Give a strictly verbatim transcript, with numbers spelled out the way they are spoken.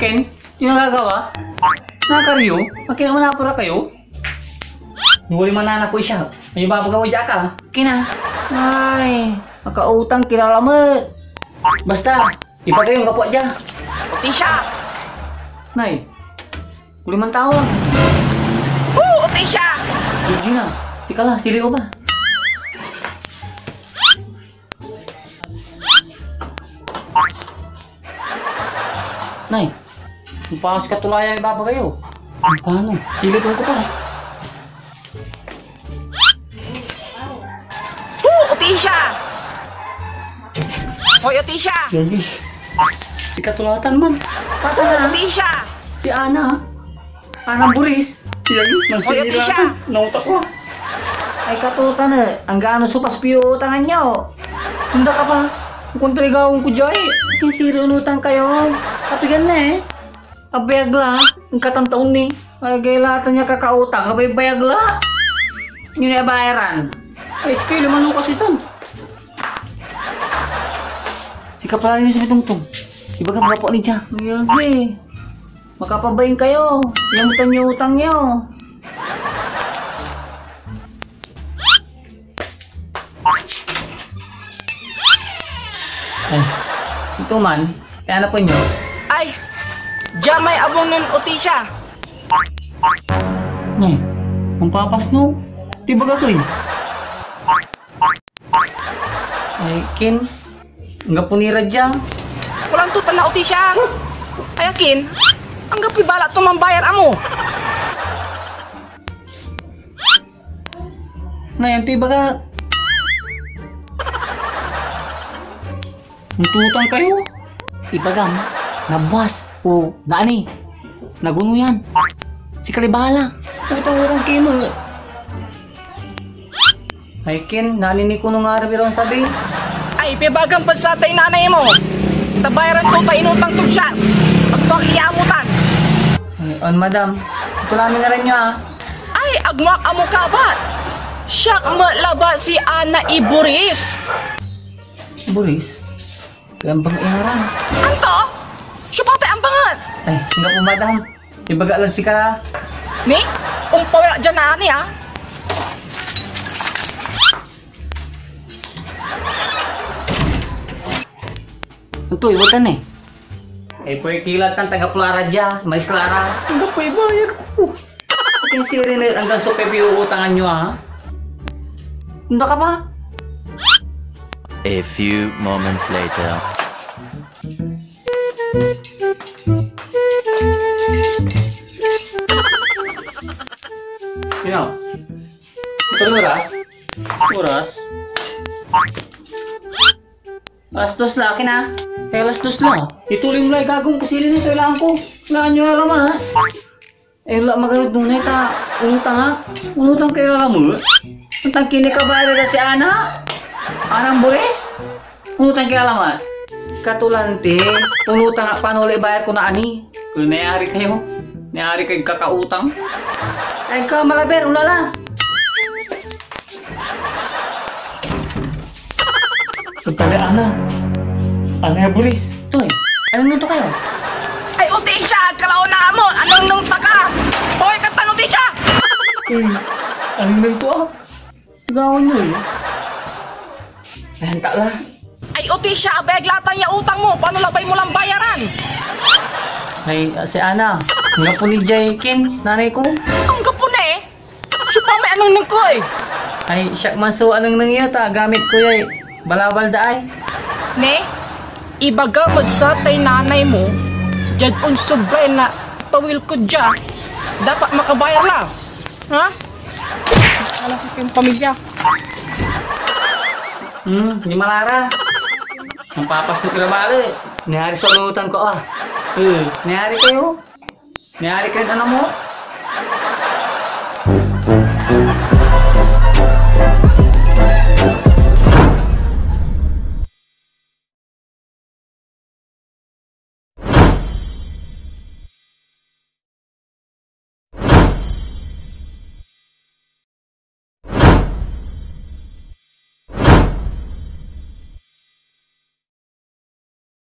Ken, yung nagagawa? Nakariyo? Akin naman napura kayo? Wala man anak ko siya. May babagawa dyan ka. Kina. Ay, makautang kilala mo. Basta, iba kayo, kapo dyan. Otisya! Nay, uli man tawag. Oo, Otisya! Hindi na. Sika la, sili ko pa. Nay, ang panos ka tulaya ibabagay, oh. Ang paano? Silipon ko pa. Hoo, Otisya! Hoy, Otisya! Yagi. Ikatulatan man. Pata na. Otisya! Si Ana, ah. Anang buris. Yagi, Hoy, mansira Otisya! Ka. Nauta ko. Ay, katutan, eh. Ang gaano so paspiyo utangan niya, oh. Handa ka pa. Kung trigawan ko dyan, eh. Kinsiri unutang kayo. Kapigan na, eh. Abayag la, ang katantaon ni. Ay, gay latan niya kakautang, abay bayag la. Yun ay bayaran. Ay, sige, lumano kasi tan. Sika pala rin sa mitungtong. Ibaga mga po ni Diya. Yagi. Makapabain kayo. Yamutan niyo utang niyo. Ay, ito man, kaya na po nyo. Ay, diyan may abong nun Otisya. Ay, ang papas no? Tibaga to eh. Ay, Kin, anggapo ni ra dia. Kulang to tan na Otisya. Ay, Kin, anggapoy bala to mambayar amo. Nay, anto ibaga? Nututang kayo? Ibagam, nabuas o naani. Naguno yan. Si Kalibala. Utang-utang kayo mo. Ay, Ken, nanini ko nung araw iran sabi. Ay, pibagam pad satay nanay mo. Tabayaran to ta inutang to siya. Agto ak iyamutan. Ay, on, madam. Ito lang nga rin nyo, ah. Ay, agmo ak amo kabat. Siak met labat si Ana Iburis. Iburis? Kaya bang iharan? Anto? Siopatay ambangan? Ay, nga po, madam. Ibaga lang sika. Ni? Umpawira dyan na, ani, ah. Ito, iwatan eh. Eh, per kilo tan taga Clara dia, mais Clara. Anggapoy bayar ko. Akin sirin eh, anggan so pepe uutangan nyo, ha? Unda ka pa? A few moments later. Ino? Ito oras? Oras? Alas dos la, akin ah. Kaya alas dos la. Ituloy mo la, igagong ko sila nito, kailangan ko. Kailangan nyo alam ah. Eh, wala magano dunay ta, unutang ah. Unutang kayo alam mo. Ang tangkili ka ba, si Ana? Anang Boris? Unutang kayo alam ah. Katulante, unutang ah, paano ulit bayar ko na ani? Kung nayari kayo, nayari kayo kakautang. Ay ka, malaber, ulala. Pagkali, Ana. Ana ya, Boris. Toy, anong nunto kayo? Ay, Otisya, kalaw na mo. Anong nung taka? Hoy, katan, Otisya! Uy, anong nunto, ah? Gawin nyo, eh. Ayan, ta la. Ay, Otisya, abeg latan ya utang mo. Paano labay mo lang bayaran? Ay, si Ana. Nga po ni Jay Ken, nanay ko. Ang gapo na, eh. Siopa may anengneng ko, eh? Ay, siak man so anengneng yo ta gamit ko yay balabal da ay. Ne, ibaga med satay nanay mo, diad onsoblay na pawil ko dia, dapat makabayar la. Ha? Alas sa pamilya. Hmm, di malara. Ang papas ni Kirabali. Niyari so anutan ko, ah. Eh, niyari kayo. Niyari kayo, anak mo?